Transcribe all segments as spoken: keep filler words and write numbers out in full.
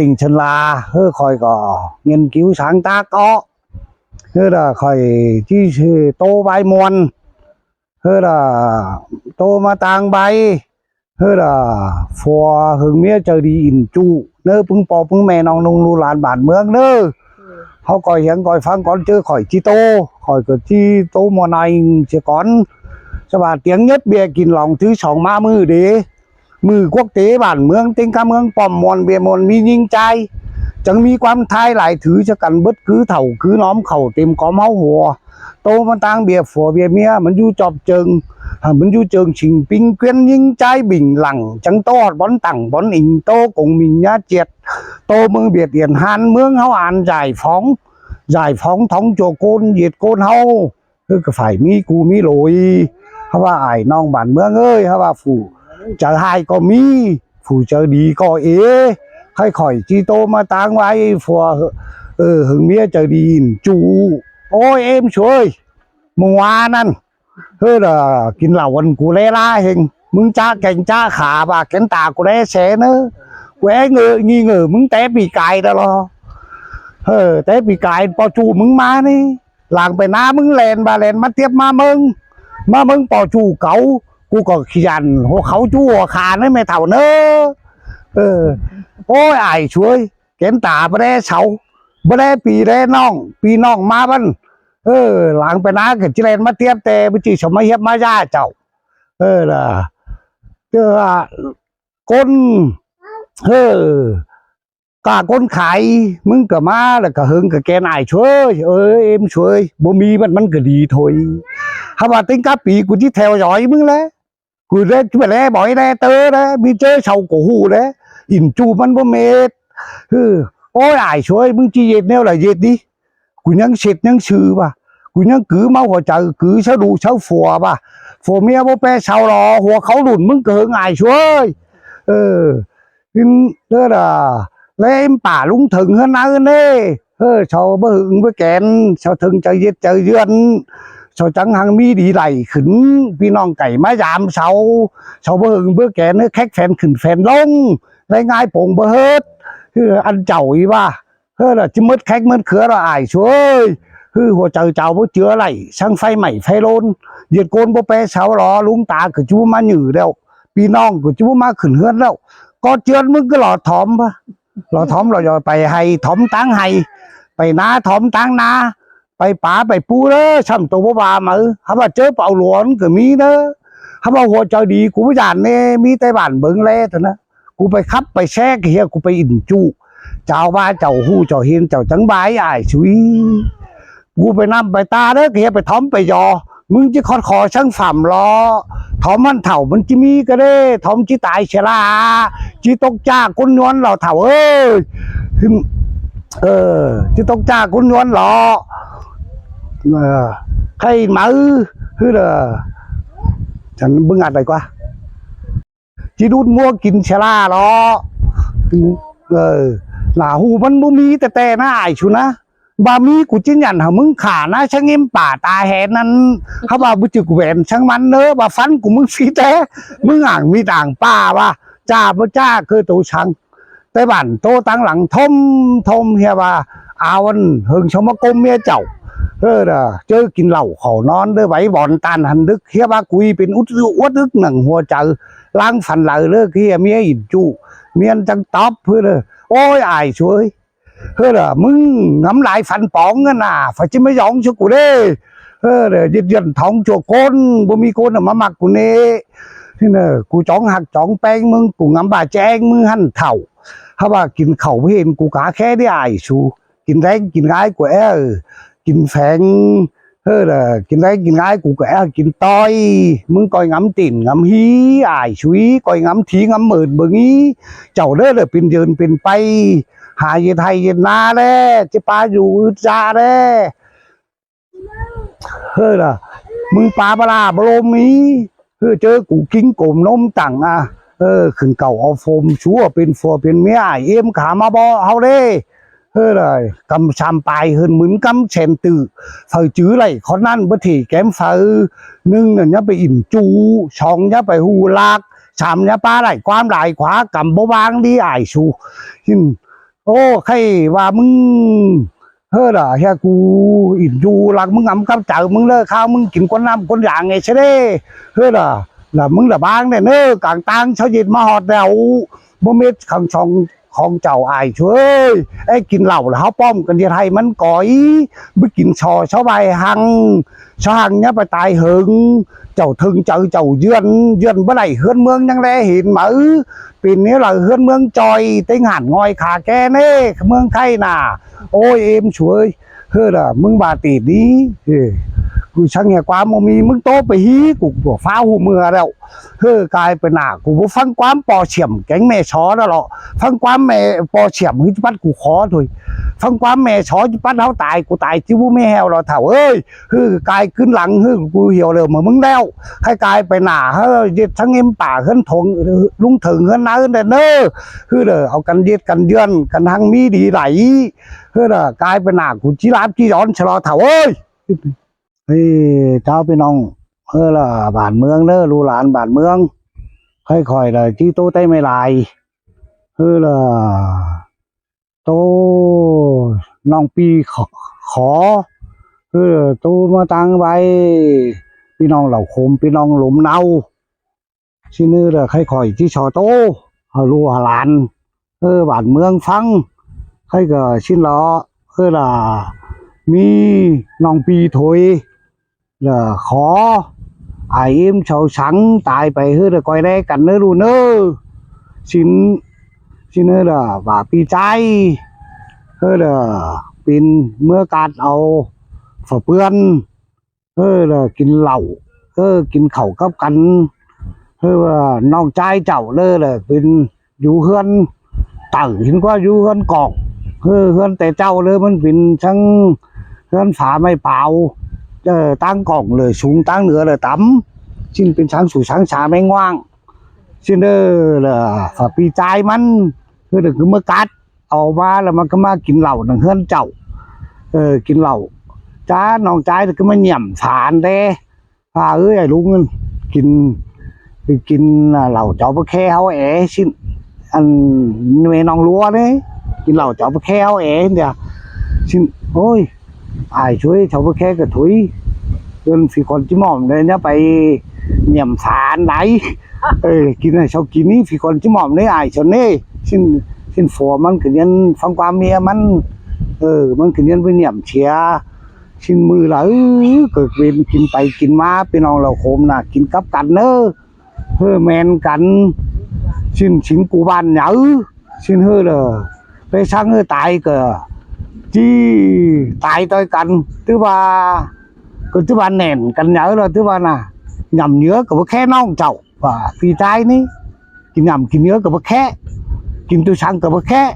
tỉnh Sơn La, ꞌhứ khỏi ꞌcọ nghiên cứu sáng tác ó. ꞌHứ đa khỏi ꞌchí ꞌtố ꞌvái ꞌmuôn. ꞌHứ đa ꞌtố ꞌmá ꞌtáng ꞌvái. ꞌHứ đa phua hưng ꞌmía chaư đi ỉn ꞌchu ꞌnớ ꞌpứng ꞌpo ꞌpứng ꞌme ꞌnọng ꞌnung ꞌlụk lan bản ꞌmướng ꞌnớ. ꞌHáu ꞌcoi hiếng ꞌcoi ꞌphắng cón ꞌchớ khỏi ꞌchí ꞌtố, khỏi ꞌcọ ꞌchí ꞌtố ꞌmuôn ai sia cón. ꞌSa-ꞌva tiếng nhất ꞌviạk kin lòng thứ song ꞌmá ꞌmự đé. ꞌMự quốc tế bản ꞌmướng ꞌtếng cá ꞌmướng pom ꞌmuôn ꞌviạk ꞌmuôn ꞌmí ꞌnhính ꞌchái. Chắng ꞌmí ꞌquám thái lai thứ ꞌchớ căn bớt cứ thảu cứ ꞌnóm khảu têm cóm ꞌháu hua. ꞌTố ꞌmá ꞌtáng ꞌviạk phua ꞌviạk ꞌmía ꞌmắn dú ꞌchọp ꞌchương, ꞌmắn dú ꞌchương sing pính ꞌquiến ꞌnhính ꞌchái bình lẳng chắng ꞌtố ꞌhọt bón tẳng bón inh ꞌtố công minh ꞌnhá ꞌchiệt. ꞌTố ꞌmướng Việt Yên ꞌHán ꞌmướng ꞌháu án giải phóng, giải phóng thống cho ꞌcốn ꞌdệt ꞌcốn ꞌháu. ꞌHứ ꞌcọ phải ꞌmí ꞌcu ꞌmí lối. ꞌHáu ꞌva ải ꞌnọng bản ꞌmướng ới, ꞌháu ꞌva phủ chaư ꞌhại ꞌcọ ꞌmí, phủ chaư đi ꞌcọ ế. Khỏi khỏi ꞌchí ꞌtố ꞌmá ꞌtáng ꞌvái phua, ơ, hưng ꞌmía chaư đi ỉn ꞌchu. Ôi êm sui, ꞌmưa ꞌnặn ꞌhứ đa kin lảu ăn cu ꞌlé ꞌlá hên, ꞌmứng chák keng chák khả ꞌva kén ta cu ꞌlé se ꞌnớ. Cu é ngự nghi ngự ꞌmứng té pi cai đa lo. Ơ, té pi cai ꞌpo ꞌchu ꞌmứng ꞌmá ꞌnị. Lăng pay ꞌná ꞌmứng ꞌlen ꞌva ꞌlen ꞌmá tiếp ꞌmá ꞌmớng, ꞌmá ꞌmớng ꞌpo ꞌchu cáu. Cu ꞌcọ khi dản hua kháu ꞌchu hua kha ꞌnớ ꞌme thảu ꞌnớ. Ơ, ôi ải sui, kén ta báu đé sau, báu đé pi đé ꞌnọng, pi ꞌnọng ꞌmá ꞌvắn. Ơ, lăng pay ꞌná ꞌcọ ꞌchí ꞌlen ꞌmá tiếp ꞌtẹ báu ꞌchí sau ꞌmá hiếp ꞌmá ꞌdạk chảu. Ơ, đa, ꞌchớ ꞌcốn, ơ, ꞌca ꞌcốn khai ꞌmứng ꞌcọ ꞌmá ꞌlẹo ꞌcọ hưng ꞌcọ kén ải sui, ơ, êm sui, báu ꞌmí ꞌmắn ꞌmắn ꞌcọ đi thôi. ꞌHáu ꞌva ꞌtếng cá pi cu ꞌchí theo dõi ꞌmứng ꞌlé. Cu ꞌlé ꞌchí pay ꞌlé bói ꞌlé ꞌtớ ꞌlé, ꞌmí ꞌchớ sau ꞌcọ ꞌhụ ꞌlé, ỉn ꞌchu ꞌmắn báu mết. Ơ, ôi ải sui, ꞌmứng ꞌchí ꞌdệt ꞌnéo đa ꞌdệt đi. Cu ꞌnhắng sệt ꞌnhắng sư ꞌva, cu ꞌnhắng cứ ꞌmáu hua chaư, cứ sáư ꞌlụk sáư phua ꞌva, phua ꞌmía báu ꞌpé sau lo, hua kháu đun ꞌmứng ꞌcọ hưng ải sui. Ơ, ꞌnị ꞌlớ đa, ꞌlé ꞌmí pả ꞌluống thưng ꞌhướn ꞌnớ ꞌnê. Ơ, sau báu hưng báu kén, sau thưng chaư ꞌdệt chaư ꞌdươn, sau chắng hăng ꞌmí đi đảy khửn, ꞌpi ꞌnọng cảy ꞌmá dam sau. Sau báu hưng báu kén, ơ, khék phén khửn phén ꞌlống, ꞌlé ꞌngai pông báu hớt. Ơ, ăn chảu ꞌí ꞌva, ơ, đa ꞌchí mớt khék mớt khứa đa ải sui ới. Ơ, hua chaư chảu báu ꞌchưa đảy, săng phay mảy phay ꞌlốn, ꞌdệt ꞌcốn báu ꞌpé sau lo, ꞌluống ta ꞌcọ ꞌchí ꞌmá nhự ꞌlẹo, ꞌpi ꞌnọng ꞌcọ ꞌchí ꞌmá khửn ꞌhướn ꞌlẹo. Có ꞌchướn ꞌmứng ꞌcọ lo thóm ꞌva, lo thóm lo dọ pay hay thóm ꞌtáng hay, pay ꞌná thóm ꞌtáng ꞌná, pay pá pay pú ꞌnớ, sắm tô báu ꞌva máư. ꞌHáu ꞌva ꞌchớ pau luôn ꞌcọ ꞌmí ꞌnớ. ꞌHáu ꞌva hua chaư đi, cu báu dản ꞌnê, ꞌmí té bản bớng ꞌlé thôi ꞌnớ. Cu pay khắp pay séc ꞌhia, cu pay ỉn ꞌchu. Chảu ꞌva chảu ꞌhụ chảu hên chảu chắng ꞌvái ải sui. Cu pay ꞌnặm pay ta ꞌnớ ꞌhia, pay thóm pay dọ. ꞌMứng ꞌchí khót khói săng phẳm lo. Thóm ꞌmắn thảu ꞌmắn ꞌchí ꞌmí ꞌcọ đé, thóm ꞌchí tai sia ꞌla. ꞌChí tốc chạ ꞌcốn ꞌnhuôn lo thảu ới. Ơ, ꞌchí tốc chạ ꞌcốn ꞌnhuôn lo. Ơ, khay máư. Hứ đa, chắng bưng ạt đảy ꞌquá. ꞌChí đút ꞌmúa kin sia ꞌla lo. Ơ, nả ꞌhụ ꞌmắn báu ꞌmí ꞌtẹ ꞌtẹ ꞌnớ ải sui ꞌnớ. ꞌVa ꞌmí cu ꞌchí nhẳn hảư ꞌmứng khả ꞌnớ, săng ꞌếm pả ta hên ꞌnặn. ꞌHáu ꞌva báu ꞌchư cu vén săng ꞌmắn ꞌnớ, ꞌva phắn cu ꞌmứng phi té, ꞌmứng ảng ꞌmí tảng pả ꞌva, chả báu chả ꞌcọ tô săng. Té bản ꞌtố ꞌtáng lăng thóm thóm ꞌhia ꞌva, ao ăn hưng sau ꞌmá ꞌcốm ꞌmía chảu. Ơ, đa ꞌchớ kin lảu khảu ꞌnón đé, váy bón ꞌtan hăn đứk ꞌhia ꞌva, cu pên út út ứk nẳng hua chaư, ꞌláng phăn đaư ꞌlớ ꞌhia ꞌmía ỉn ꞌchu, ꞌmía ăn chắng tóp ꞌhứ đa. Ôi ải sui ới. Hơ, đa ꞌmứng ngắm lai phăn póng ꞌnớ nả, phải ꞌchí ꞌmá dóng ꞌsứa cu đé. Hơ, đa ꞌdệt ꞌduyên thóng ꞌchua ꞌcốn, báu ꞌmí ꞌcốn ꞌnặn ꞌmá ꞌmặc cu ꞌnê. ꞌNớ cu chóng ꞌhặc chóng ꞌpéng ꞌmứng, cu ngắm ꞌva ꞌcheng ꞌmứng ꞌhặn thảu. ꞌHáu ꞌva kin khảu báu hên cu cá khé đé ải sui. Kin ꞌleng kin ꞌngai cu é, kin pheng. Hơ, đa kin ꞌleng kin ꞌngai cu ꞌcọ é kin ꞌtoi. ꞌMứng ꞌcoi ngắm tỉn ngắm ꞌhí ải sui, ꞌcoi ngắm thí ngắm mơn bớng ꞌí. Chảu ꞌnớ đa pên dơn pên pay, hả ꞌdệt hay ꞌdệt ꞌná đé, ꞌchí pá dú ứt da đé. Hơ, đa ꞌmứng pá bá la bá ꞌlốm ꞌmí. Hơ, ꞌchớ cu ꞌkính cốm ꞌnốm tẳng a, hơ, khửn cảu au phôm sú pên phua pên ꞌmía ải ꞌếm khả ꞌmá bók ꞌháu đé. Hơ, đa căm sam pay hơn ꞌmứn cắm sen tự, phaư chứ đảy khót ꞌnặn báu thể kém phaư. ꞌNưng ꞌnặn ꞌnhá pay ỉn ꞌchu, song ꞌnhá pay ꞌhụ ꞌlặc, sam ꞌnhá pá đảy ꞌquám lai khóa căm báu ꞌváng đi ải sui. ꞌHịn Ô, khay ꞌva ꞌmứng, ꞌhứ đa, ꞌhứ cu ỉn du lăng ꞌmứng ngắm cắp chaư ꞌmứng ꞌlớ, kháo ꞌmứng kin ꞌquám ꞌnặm ꞌquám dáng ꞌnị ꞌsớ ꞌlế. ꞌHứ đa, ꞌlạ ꞌmứng đa báng đe ꞌnớ, cang ꞌtáng ꞌsáo ꞌdệt ꞌmá ꞌhọt đéo, báu mết khong chong khong chảu ải ꞌchư ơi. É kin lảu ꞌlạ ꞌháu ꞌpọm căn ꞌdệt ꞌhạy ꞌmắn cói, báu kin so ꞌsáo ꞌvạy hăng, ꞌsáo hăng ꞌnhá pay tai hơng, chảu thơng chaư chảu ꞌdượn, ꞌdượn báu đảy ꞌhướn ꞌmướng ꞌnhắng ꞌlé hên máư, pên ꞌnéo đaư ꞌhướn ꞌmướng ꞌchoi, ꞌtếng hẳn ꞌngoi khả ké ꞌnê, ꞌmướng khay nả. Ôi, êm ꞌchư ơi, ꞌhứ đa ꞌmứng ꞌva tỉ ꞌnị, ê, cu săng ꞌhẹ ꞌquám ꞌmá ꞌmí ꞌmứng ꞌtố pay ꞌhí, cu ꞌpưa pháo ꞌhụ ꞌmưa đéo. ꞌHứ, cai pay nả, cu báu ꞌphắng ꞌquám ꞌpo siẻm kéng ꞌme so đa lo. ꞌPhắng ꞌquám ꞌme ꞌpo siẻm ꞌhứ ꞌchí pắt cu khó thôi. ꞌPhắng ꞌquám ꞌme so ꞌchí pắt ꞌháu tai, cu tai ꞌchí báu ꞌmí ꞌhéo lo thảu ơi. ꞌHứ, cai ꞌcứn lăng ꞌhứ cu hiẻo lỏ ꞌmá ꞌmứng đéo. Khay cai pay nả, ꞌhứ, ꞌdệt săng êm pả ꞌhướn thong, ꞌlung thơng ꞌhướn ꞌnáư đe ꞌnớ. ꞌHứ đa, au căn ꞌdệt căn ꞌdượn, căn hăng ꞌmí đi đảy. ꞌHứ đa, cai pay nả, cu ꞌchí láp ꞌchí dón ꞌchư lo thảu ơi. Ê, chảu ꞌpi ꞌnọng, ꞌhứ đa bản ꞌmướng ꞌnớ, ꞌlụk lản bản ꞌmướng. Khay khỏi đa ꞌchí ꞌtố té ꞌme lai. ꞌHứ đa ꞌtố ꞌnọng ꞌpi khó, khó. ꞌHứ đa ꞌtố ꞌmá ꞌtáng ꞌvạy ꞌpi ꞌnọng Lảu Khôm, ꞌpi ꞌnọng Lôm ꞌNáu. ꞌSịn ꞌhứ đa khay khỏi ꞌchí so ꞌtố hảư ꞌlụk hảư lản, ơ, bản ꞌmướng ꞌphắng. Khay ꞌcọ ꞌsịn lo, ơ, đa ꞌmí ꞌnọng ꞌpi thôi, đa khó, ải êm sau săng tai pay ꞌhứ đa ꞌcoi ꞌlé căn ꞌnớ ꞌlụk ꞌnớ. ꞌSịn, ꞌsịn ꞌhứ đa ꞌva ꞌpi ꞌchái, ꞌhứ đa pên ꞌmứa ꞌcặt au phả ꞌpươn, ơ, đa kin lảu, ơ, kin khảu cắp căn, ơ, ꞌnọng ꞌchái chảu ꞌlớ đa pên dú ꞌhướn tảu, kin ꞌquá dú ꞌhướn cỏng, ơ, ꞌhướn té ꞌchạu ꞌlớ ꞌmắn pên săng ꞌhướn phả ꞌmạy páo, ơ, ꞌtáng cỏng lỏ sung, ꞌtáng ꞌnưa lỏ tắm, ꞌsịn pên săng su săng sa ꞌmé ꞌnguang. ꞌSịn đa lỏ phả ꞌpi ꞌchái ꞌmắn, ơ, đa ꞌcứ ꞌmá cắt au ꞌmá ꞌlạ ꞌmá ꞌcứ ꞌmá kin lảu nẳng ꞌhướn chảu, ơ, kin lảu. Chả ꞌnọng ꞌchái đa ꞌcứ ꞌmá nhẳm phả đé. Phả ơi, ải ꞌlung kin, kin, à, lảu chảu ꞌpưa khe ꞌháu é ꞌsịn, ăn ꞌme ꞌnọng ꞌlúa ꞌnị, kin lảu chảu ꞌpưa khe ꞌháu é đa. ꞌSịn, ôi, ải ꞌchư ơi, chảu ꞌpưa khe ꞌcọ thôi, ꞌcứn phi ꞌcốn ꞌchí mỏm đé ꞌnhá pay nhẳm phả đảy. Ơ, kin ải sau kin ꞌnị, phi ꞌcốn ꞌchí mỏm ꞌnị, ải sau ꞌnị. ꞌSịn, ꞌsịn phua ꞌmắn ꞌcọ ꞌnhắng ꞌphắng ꞌquám ꞌmía ꞌmắn, ơ, ꞌmắn ꞌcọ ꞌnhắng pay nhẳm sia. ꞌSịn ꞌmự ꞌlạ, ơ, ꞌcọ pên kin pay kin ꞌmá, ꞌpi ꞌnọng Lảu Khôm nả, kin cắp căn ꞌnớ, ꞌhứ ꞌmen căn. ꞌSịn sính cu bản nháư, ꞌsịn ꞌhứ đa pay săng ꞌhứ tai ꞌcọ ꞌchí tai ꞌtoi căn, ꞌtứ ꞌva, ꞌcọ ꞌtứ ꞌva nẻn căn nháư lo, ꞌtứ ꞌva nả, nhẳm ꞌnhứa ꞌcọ báu khék ꞌnọng chảu. ꞌVa ꞌpi ꞌchái ꞌnị, kin nhẳm kin ꞌnhứa ꞌcọ báu khék, kin ꞌtoi săng ꞌcọ báu khék.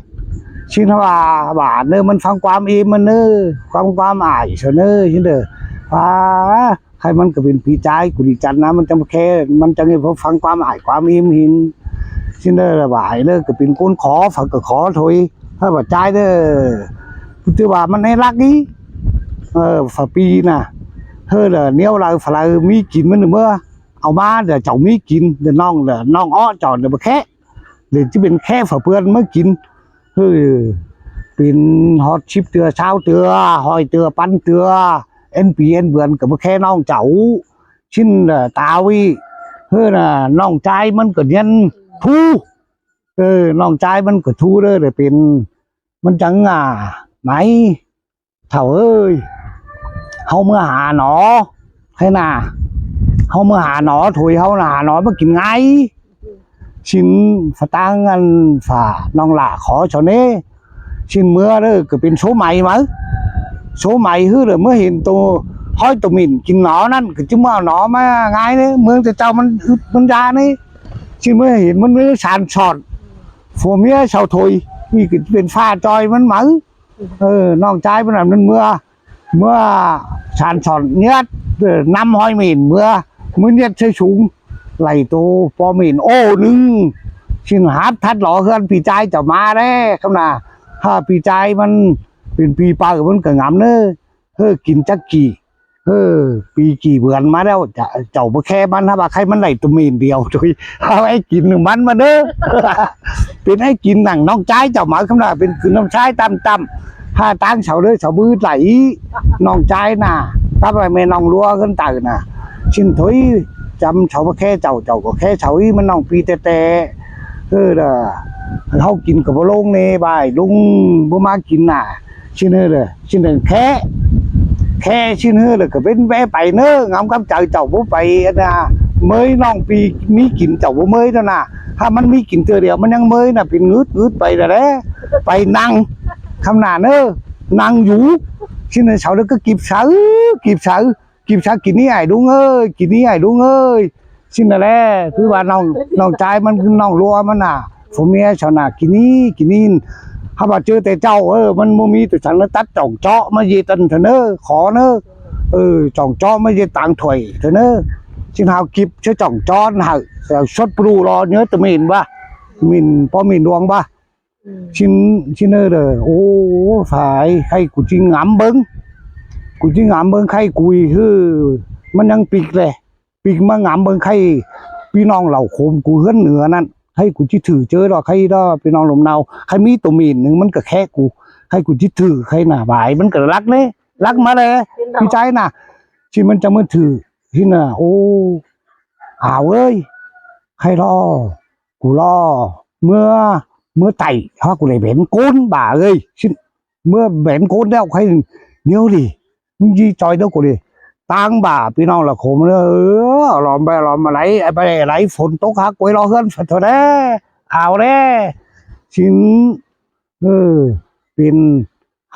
ꞌSịn ꞌva, ꞌva ꞌnớ ꞌmắn ꞌphắng ꞌquám ꞌếm ꞌmắn ꞌnớ, ꞌquám, ꞌquám ải sau ꞌnớ, ꞌsịn đa. ꞌVa, khay ꞌmắn ꞌcọ pên ꞌpi ꞌchái, cu đi chăn nả, ꞌmắn chắng báu khék, ꞌmắn chắng ꞌphắng ꞌquám ải ꞌquám ꞌếm hên. ꞌSịn đa ꞌva ải ꞌnớ ꞌcọ pên ꞌcốn khó, phắng ꞌcọ khó thôi. Hả, ꞌva ꞌchái đa, ꞌtứ ꞌva ꞌmắn é lắc ꞌnị, ơ, phả ꞌpi nả, ꞌhứ đa ꞌnéo đaư phả đaư ꞌmí kin ꞌmắn ꞌmứa, au ꞌmá đa chảu ꞌmí kin, đa ꞌnọng, đa ꞌnọng ók chảu đa báu khék, đa ꞌchí pên khék phả ꞌpươn ꞌmá kin. ꞌHứ, pên ꞌhọt síp ꞌtưa, ꞌsáo ꞌtưa, ꞌhọi ꞌtưa, ꞌpăn ꞌtưa, én pi én bươn ꞌcọ báu khék ꞌnọng chảu. ꞌSịn đa táo ꞌnị, ꞌhứ đa ꞌnọng ꞌchái ꞌmắn ꞌcọ ꞌnhắng ꞌthu, ơ, ꞌnọng ꞌchái ꞌmắn ꞌcọ ꞌthu đé, đa pên ꞌmắn chắng, à, ꞌmạy thảu ơi, ꞌháu ꞌmứa ha nó, khay nả, ꞌháu ꞌmứa ha nó thôi, ꞌháu nả ha nó ꞌmá kin ꞌngai. ꞌSịn phả ꞌtáng ăn phả ꞌnọng lả khó sau ꞌnị. ꞌSịn ꞌmứa đé ꞌcọ pên số máy máư. Số máy ꞌhứ đa ꞌmứa hên tô, ꞌhọi tô mỉn kin nó ꞌnặn ꞌcọ ꞌchí ꞌmứa nó ꞌmá ꞌngai ꞌnị, ꞌmướng ꞌtẹ ꞌchạu ꞌmắn ứt ꞌmắn dá ꞌnị. ꞌSịn ꞌmứa hên ꞌmắn ꞌmứa san son, phua ꞌmía sau thôi, ꞌnị ꞌcọ pên ꞌphạ ꞌchoi ꞌmắn máư. Ơ, ꞌnọng ꞌchái ꞌmắn ăn ꞌmắn ꞌmứa, ꞌmứa san son ꞌnhất, ơ, ꞌnăm ꞌhọi mỉn ꞌmứa, ꞌmứa ꞌnhất ꞌsớ sung, đảy tô ꞌpo mỉn ô ꞌnưng. ꞌSịn háp thắt lo ꞌhướn ꞌpi ꞌchái chảu ꞌmá đé, khắm nả, hả, ꞌpi ꞌchái ꞌmắn pên ꞌpi pau ꞌmắn ꞌcọ ngắm ꞌnớ. Hơ, kin chắc ꞌchí, Ơ, pi kỉ bươn ꞌmá ꞌlẹo, chảu, chảu ꞌmá khék ꞌmắn, hák ꞌva khay ꞌmắn đảy tô mên điêu thôi. Hák é kin ꞌnưng ꞌmắn ꞌmá ꞌnớ. Pên é kin nẳng ꞌnọng ꞌchái chảu ꞌmá ꞌkhắm ꞌnạ, pên cứ ꞌnọng ꞌchái ꞌtăm ꞌtăm. Hák ꞌtáng sau ꞌlới sau bứt đảy. ꞌNọng ꞌchái ꞌnạ, tắp ꞌva ꞌme ꞌnọng ꞌlúa ꞌhướn tảu ꞌnạ. ꞌSịn thôi, chăm sau ꞌmá khék chảu, chảu ꞌcọ khék sau ꞌí, ꞌmắn ꞌnọng pi ꞌtẹ ꞌtẹ. Ơ, đa, ꞌháu kin ꞌcọ báu ꞌlống ꞌnê, ꞌvạy ꞌlung báu ꞌmá kin ꞌnạ. ꞌSịn ꞌhứ đa, ꞌsịn đa khék. Khék ꞌsịn ꞌhứ đa ꞌcọ ꞌvến vé pay ꞌnớ, ngắm cắp chaư chảu báu pay ꞌnạ. ꞌMới ꞌnọng pi ꞌmí kin chảu báu ꞌmới ꞌnớ ꞌnạ. Hák ꞌmắn ꞌmí kin ꞌtưa điêu ꞌmắn ꞌnhắng ꞌmới ꞌnạ, pên ngứt ngứt pay đa đé. Pay ꞌnăng ꞌkhắm ꞌnạ ꞌnớ, ꞌnăng dú. ꞌSịn đa sau đa ꞌcọ kịp sáư, kịp sáư. Kịp sáư kin ꞌnị ải ꞌlung ơi, kin ꞌnị ải ꞌlung ơi. ꞌSịn đa ꞌlẹ, ꞌcứ ꞌva ꞌnọng, ꞌnọng ꞌchái ꞌmắn, ꞌnọng ꞌlúa ꞌmắn ꞌnạ. Phủ ꞌmía sau ꞌnạ kin ꞌnị, kin ꞌnị. Hák ꞌva ꞌchớ ꞌtẹ ꞌchạu, ơ, ꞌmắn ꞌmá ꞌmí tô chắng ꞌnớ tắt chỏng chók ꞌmá ꞌdệt ꞌtăn thôi ꞌnớ, khó ꞌnớ. Ơ, chỏng chók ꞌmá ꞌdệt tang thuổi thôi ꞌnớ. ꞌSịn hảư kịp ꞌchớ chỏng chók hảư, ơ, suốt pru lo ꞌnhớ tô mên ꞌva. Mên, ꞌpo mên ꞌluống ꞌva. ꞌSịn, ꞌsịn ꞌhứ đa, ô, phải, khay ꞌcọ ꞌchí ngắm bớng. ꞌCọ ꞌchí ngắm bớng khay ꞌcọ ꞌhứ, ꞌmắn ꞌnhắng píc ꞌlẹ. Píc ꞌmá ngắm bớng khay ꞌpi ꞌnọng Lảu Khôm ꞌcọ ꞌhướn nưa ꞌnặn. Khay ꞌcọ ꞌchí thử ꞌchớ ꞌlẹo, khay ꞌlẹo ꞌpi ꞌnọng ꞌlum ꞌnau. Khay ꞌmí tô mên ꞌnưng ꞌmắn ꞌcọ khék ꞌcọ. Khay ꞌcọ ꞌchí thử khay ꞌnạ, ꞌvạy ꞌmắn ꞌcọ lắc ꞌnê. Lắc ꞌmá ꞌlẹ. ꞌPi ꞌchái ꞌnạ. ꞌSịn ꞌmắn chắng ꞌmá thử. ꞌSịn ꞌnạ, ô, au ơi. Khay ꞌlẹo. ꞌCọ ꞌlẹo ꞌmứa, ꞌmứa tảy, hák ꞌcọ đảy bén ꞌcốn bả ơi. ꞌSịn, ꞌmứa bén ꞌcốn ꞌlẹo khay ꞌnéo đi. ꞌMắn ꞌchí ꞌchoi ꞌnéo ꞌcọ đi. ꞌTáng bả ꞌpi ꞌnọng Lảu Khôm ꞌnớ, ơ, lom ꞌvạy, lom ꞌvạy, ꞌvạy đảy phôn tốc hák quay lo ꞌhướn phạt thôi đé. Au đé. ꞌSịn, ơ, pên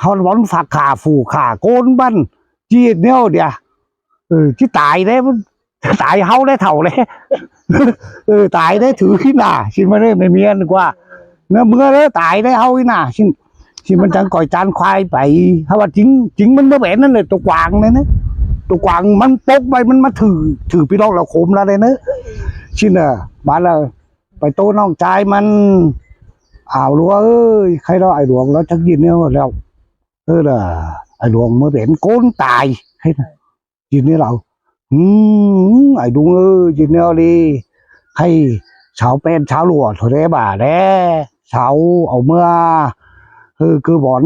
ꞌháu bón phạt khả phủ khả ꞌcốn băn. ꞌChí ꞌnéo đi. Ơ, ꞌchí tai đé, tai ꞌháu đé thảu đé. Ơ, tai đé thử ꞌnị ꞌnạ, ꞌsịn ꞌmá ꞌnớ ꞌme ꞌmiến ꞌquá. ꞌNớ ꞌmứa đé tai đé ꞌháu ꞌnị ꞌnạ, ꞌsịn, ꞌsịn ꞌmắn chắng ꞌcoi ꞌchăn khuai pay. Hák ꞌva chính, chính ꞌmắn ꞌmứa bén ꞌnặn ꞌlẹ tô quảng ꞌnị ꞌnớ. Tô quảng ꞌmắn pốc ꞌvạy ꞌmắn ꞌmá thử, thử ꞌpi ꞌnọng Lảu Khôm ꞌnặn ꞌlẹ ꞌnớ. ꞌSịn ꞌnạ, bát ꞌlạ, pay ꞌtố ꞌnọng ꞌchái ꞌmắn. Au ꞌlúa ơi, khay ꞌlẹo ải ꞌluống ꞌlẹo chắc ꞌdệt ꞌnéo ꞌlẹo. Ơ đa, ải ꞌluống ꞌmứa bén ꞌcốn tai. Khay ꞌnạ. ꞌDệt ꞌnéo ꞌlẹo. Ưm, ải ꞌlung ơi, ꞌdệt ꞌnéo đi. Khay sau ꞌpẹn sau ꞌlụa thôi đé bả đé. Sau au ꞌmứa. Hư ꞌcứ bón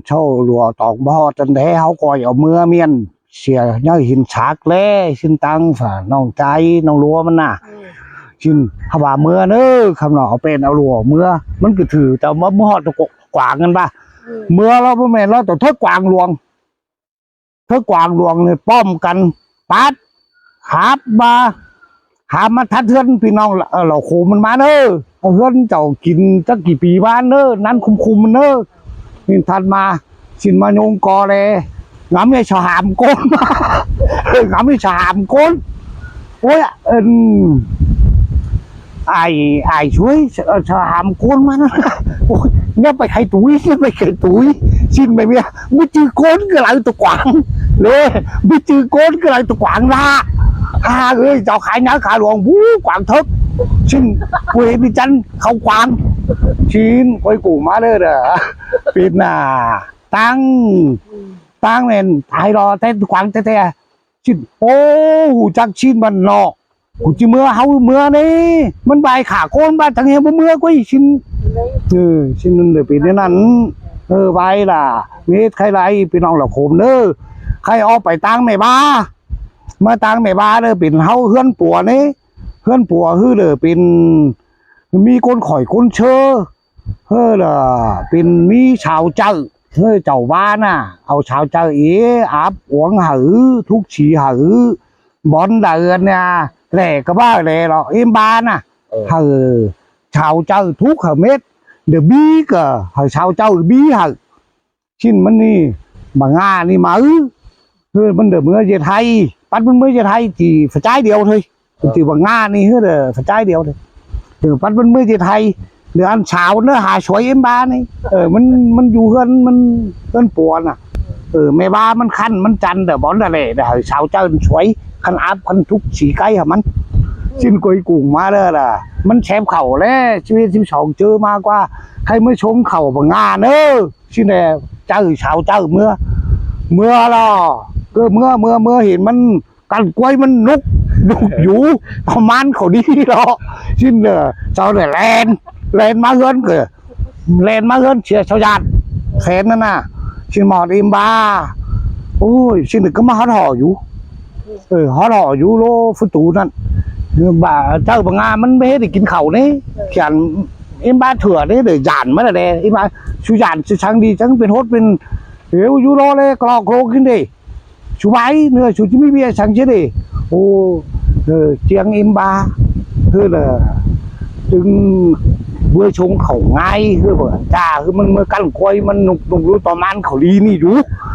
sau ꞌlụa tỏng bók ꞌtăn đé ꞌháu ꞌcoi au ꞌmứa ꞌmiến. Sia ꞌnhá hin sác ꞌlé, ꞌsịn ꞌtáng phả ꞌnọng ꞌchái ꞌnọng ꞌlúa ꞌmắn ꞌnạ. ꞌSịn hák ꞌva ꞌmứa ꞌnớ, ꞌkhắm ꞌnọ au ꞌpẹn au ꞌlụa ꞌmứa. ꞌMắn ꞌcọ thử tảu ꞌmá ꞌmứa ꞌhọt tô quảng ꞌnặn báu. ꞌMứa ꞌlẹo báu ꞌmen ꞌlẹo tô thớc quảng ꞌluống. Thớc quảng ꞌluống ꞌnị pom căn pát háp ꞌva, háp ꞌmá thắt ꞌhướn ꞌpi ꞌnọng Lảu, ơ, Lảu Khôm ꞌmắn ꞌmá ꞌnớ. Au ꞌhướn chảu kin chắc kỉ pi ꞌva ꞌnớ, ꞌnặn khum khum ꞌnớ. ꞌMắn thắt ꞌmá, ꞌsịn ꞌmá ꞌnhông co đé. Ngắm ꞌnị sau hảm ꞌcốn. Ngắm ꞌnị sau hảm ꞌcốn. Ôi, ơ, ải, ải suối, ơ, sau hảm ꞌcốn ꞌmắn. Ôi, ꞌnhá pay khay túi, ꞌnhá pay khay túi. ꞌSịn ꞌmá ꞌmía, ꞌmí ꞌchư ꞌcốn ꞌcọ đảy tô quảng. ꞌLẹ, ꞌmí ꞌchư ꞌcốn ꞌcọ đảy tô quảng ꞌnạ. Ha, ơi, chảu khả ꞌnhá khả ꞌluống, bú, quảng thớc. ꞌSịn, ꞌcọ ꞌhế ꞌmí chăn khảu quảng. ꞌSịn, ꞌcoi ꞌcọ ꞌmá đé đa. Pên ꞌnạ, ꞌtáng, ꞌtáng ꞌmen, tai lo, té tô quảng té té. ꞌSịn, ô, ꞌhụ chắc ꞌsịn ꞌmắn ꞌnọ. ꞌCọ ꞌchí ꞌmứa ꞌháu ꞌmứa ꞌnị. ꞌMắn ꞌvạy khả ꞌcốn ꞌva chắng ꞌhê báu ꞌmứa ꞌquá ꞌsịn. Ơ, ꞌsịn ꞌnặn đa pên ꞌnặn. Ơ, ꞌvạy ꞌlạ. Mết khay lai ꞌpi ꞌnọng Lảu Khôm ꞌnớ. Khay ók pay ꞌtáng ꞌme ꞌva. ꞌMá ꞌtáng ꞌme ꞌva đa pên ꞌháu ꞌhướn pua ꞌnị. ꞌHướn pua ꞌhứ đa pên ꞌmí ꞌcốn khỏi ꞌcốn ꞌchớ. ꞌHứ đa pên ꞌmí sau ꞌchạư. ꞌHứ chảu ꞌva ꞌnạ. Au sau ꞌchạư ế áp uống hảư, thúc sí hảư. Bón đaư ꞌnị, ꞌlẹ ꞌcọ ꞌva ꞌlẹ lo, ꞌếm ꞌva ꞌnạ. Ơ. Hảư sau ꞌchạư thúc hảư mết, đa bí ꞌcọ, hảư sau ꞌchạư bí hảư. ꞌSịn ꞌmắn ꞌnị, bả ꞌnga ꞌnị máư. Hư ꞌmắn đa ꞌmứa ꞌdệt ꞌhay, pắt ꞌmắn ꞌmứa ꞌdệt ꞌhay ꞌchí ꞌphạ ꞌchái điêu thôi. Ơ. ꞌChí bả ꞌnga ꞌnị hư đa ꞌphạ ꞌchái điêu thôi. Đa pắt ꞌmắn ꞌmứa ꞌdệt ꞌhay. Đa ăn sau ꞌnớ ha suối ꞌếm ꞌva ꞌnị. Ơ, ꞌmắn, ꞌmắn dú ꞌhướn, ꞌmắn ꞌhướn pua ꞌnạ. Ơ, ꞌme ꞌva ꞌmắn khăn, ꞌmắn chăn, đa bón đa ꞌlẹ, đa hảư sau ꞌchạư suối, khăn áp, khăn thúc sí cáy hảư ꞌmắn. ꞌSịn ꞌcoi ꞌcọ ꞌmá đé đa, ꞌmắn sép khảu ꞌlẹ, síp ết síp song ꞌchớ ꞌmá ꞌquá, khay ꞌmá sống khảu bả ꞌnga ꞌnớ. ꞌSịn đe, ꞌchạư sau ꞌchạư ꞌmứa, ꞌmứa lo. ꞌCọ ꞌmưa ꞌmưa ꞌmưa hên ꞌmắn căn ꞌquái ꞌmắn ꞌnụk ꞌnụk dú, ꞌcọ ꞌmắn khảu đi lo. ꞌSịn ꞌnớ sau ꞌnớ ꞌlen, ꞌlen ꞌmá ꞌhướn ꞌcọ, ꞌlen ꞌmá ꞌhướn sia sau dản khen ꞌnặn ꞌnạ. ꞌSịn ꞌmọt ꞌếm ꞌva, ôi ꞌsịn ꞌnớ ꞌcọ ꞌmá hót ꞌhọ dú. Ơ, hót ꞌhọ dú ꞌlố phú tú ꞌnặn. ꞌVa ꞌchạư báu ꞌnga ꞌmắn ꞌmá hết đảy kin khảu ꞌnị. Khian ꞌếm ꞌva thửa ꞌnị đảy dản ꞌmá đảy, ꞌếm ꞌva su dản su săng đi chắng pên hốt pên hiếu dú lo ꞌlẹ ꞌcọ ꞌcọ ꞌcọ kin đảy su ꞌvạy ꞌnớ su ꞌchí ꞌmí ꞌviạk săng ꞌchí đảy. Ô, ơ, ꞌchiếng ꞌếm ꞌva ꞌhứ ꞌnớ, ꞌtứng ꞌmưa sống khảu ꞌngai ꞌhứ ꞌva ꞌchạ ꞌhứ ꞌmắn ꞌmưa căn ꞌquái ꞌmắn ꞌnụk ꞌnụk dú ꞌto ꞌmắn khảu đi ꞌnị dú.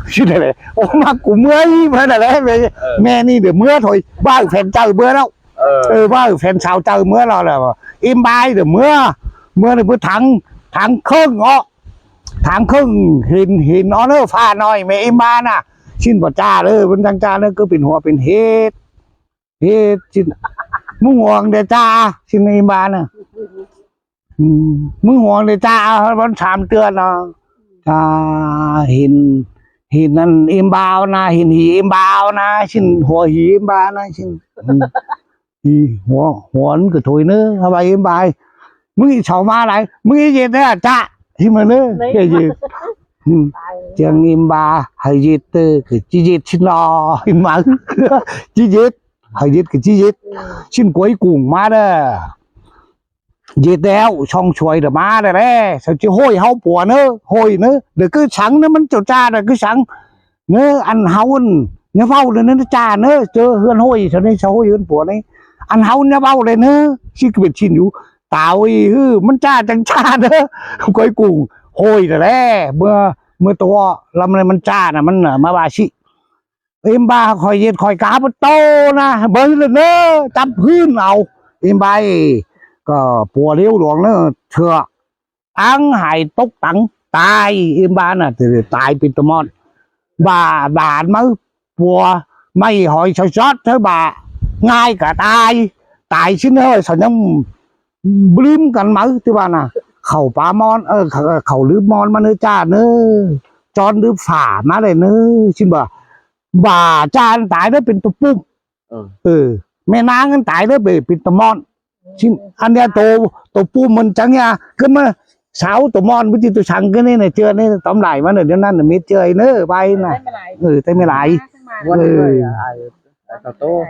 ꞌSịn ꞌnớ ꞌlẹ. Ô, ꞌmá ꞌcọ ꞌmưa ꞌnị ꞌmá ꞌnớ ꞌlẹ, ꞌmẹ ꞌnị đảy ꞌmưa thôi. ꞌVa ư phén ꞌchạư ꞌmưa ꞌlẹo. Ơ, ꞌva ư phén sau ꞌchạư ꞌmưa ꞌlẹo ꞌlẹ. ꞌӥm ꞌva đảy ꞌmưa, ꞌmưa ꞌnị ꞌmưa tháng, tháng ꞌkhớng ó. Tháng ꞌkhớng hên, hên ó ꞌnớ ꞌphạ ꞌnọi ꞌmẹ ꞌӥm ꞌva ꞌnạ. ꞌSịn ꞌva ꞌchạ ꞌlớ, ꞌmắn chắng ꞌchạ ꞌnớ ꞌcọ pên hua pên hết. Hết ꞌsịn. ꞌMứng huông đảy ꞌchạ, ꞌsịn ꞌĭm ꞌva ꞌnạ. ꞌMứng huông đảy ꞌchạ, ꞌmắn sam ꞌtưa ꞌnớ. ꞌChạ hên, hên ꞌnặn ꞌĭm ꞌva ꞌnạ, hên hỉ ꞌĭm ꞌva ꞌnạ, ꞌsịn hua hỉ ꞌĭm ꞌva ꞌnạ, ꞌsịn. Hỉ hua, hua ꞌcọ thôi ꞌnớ, ꞌva ꞌĭm ꞌva. ꞌMứng ꞌchọ ꞌmá lai, ꞌmứng ꞌdệt ꞌnớ ꞌchạ, ꞌchí ꞌmá ꞌnớ, ꞌdệt. ꞌChiếng ꞌĭm ꞌva, hảư ꞌdệt ꞌtớ, ꞌcọ ꞌchí ꞌdệt ꞌsịn lo, ꞌĭm ꞌva. ꞌChí ꞌdệt, hảư ꞌdệt ꞌcọ ꞌchí ꞌdệt. ꞌSịn ꞌquái ꞌcung ꞌmá đé. ꞌDệt ꞌlẹo, song suối đé ꞌmá đé ꞌlẹ, sau ꞌchí ꞌhội ꞌháu pua ꞌnớ, ꞌhội ꞌnớ, đé ꞌcứ săng ꞌnớ ꞌmắn ꞌchọ ꞌchạ đé ꞌcứ săng. ꞌNớ ăn ꞌháu ăn, ꞌnhá ꞌvạu đé ꞌnớ ꞌchạ ꞌnớ, ꞌchớ ꞌhướn ꞌhội, sau ꞌnị sau ꞌhội ꞌhướn pua ꞌnị. Ăn ꞌháu ꞌnhá ꞌvạu đé ꞌnớ, ꞌsịn ꞌcọ pên ꞌsịn dú. Táo ꞌi ꞌhứ, ꞌmắn ꞌchạ chắng ꞌchạ ꞌnớ. ꞌCọ ꞌcung ꞌhội đé ꞌlẹ, ꞌmưa, ꞌmưa ꞌtố, ꞌlắm ꞌnị ꞌmắn ꞌchạ ꞌnạ, ꞌmắn ꞌnạ ꞌmá ꞌva ꞌsị. ꞌĭm ꞌva khỏi ꞌdệt khỏi cá báu ꞌtố ꞌnạ, báu ꞌlới ꞌnớ, chắp ꞌhướn au. ꞌĭm ꞌva ꞌcọ pua ꞌlẹo luông ꞌnớ, thưa. Ăn hảư tốc tẳng tai, ꞌĭm ꞌva ꞌnạ, ꞌtứ tai pên tô ꞌmọn. ꞌVa, ꞌva ꞌmá pua, ꞌmá hỏi sau sót, ꞌtứ ꞌva ꞌngai ꞌcọ tai, tai ꞌsịn ꞌnớ, sau ꞌnhắng báu ꞌlứm căn ꞌmá, ꞌtứ ꞌva ꞌnạ. Khảu pá ꞌmón, ơ, khảu, khảu ꞌlứm ꞌmón ꞌmá ꞌnớ ꞌchạ ꞌnớ, chón ꞌlứm phả ꞌmá đảy ꞌnớ, ꞌsịn ꞌva. ꞌVa ꞌchạ ăn tai ꞌnớ pên tô ꞌpum. Ơ. Ơ, ꞌme ꞌnáng ăn tai ꞌnớ pên, pên tô ꞌmọn. ꞌSịn, ăn ꞌnị tô, tô ꞌpum ꞌmắn chắng ꞌnị, ꞌcọ ꞌmá sáu tô ꞌmọn, báu ꞌchí tô săng ꞌcọ ꞌnị ꞌnạ, ꞌchưa ꞌnị, tóm lại ꞌmắn ꞌnớ, ꞌnéo ꞌnặn ꞌnớ ꞌmệt ꞌchưa ꞌnị, ꞌvạy ꞌnạ. Ơ, té ꞌmí lai. Ơ. Ơ, tô tô.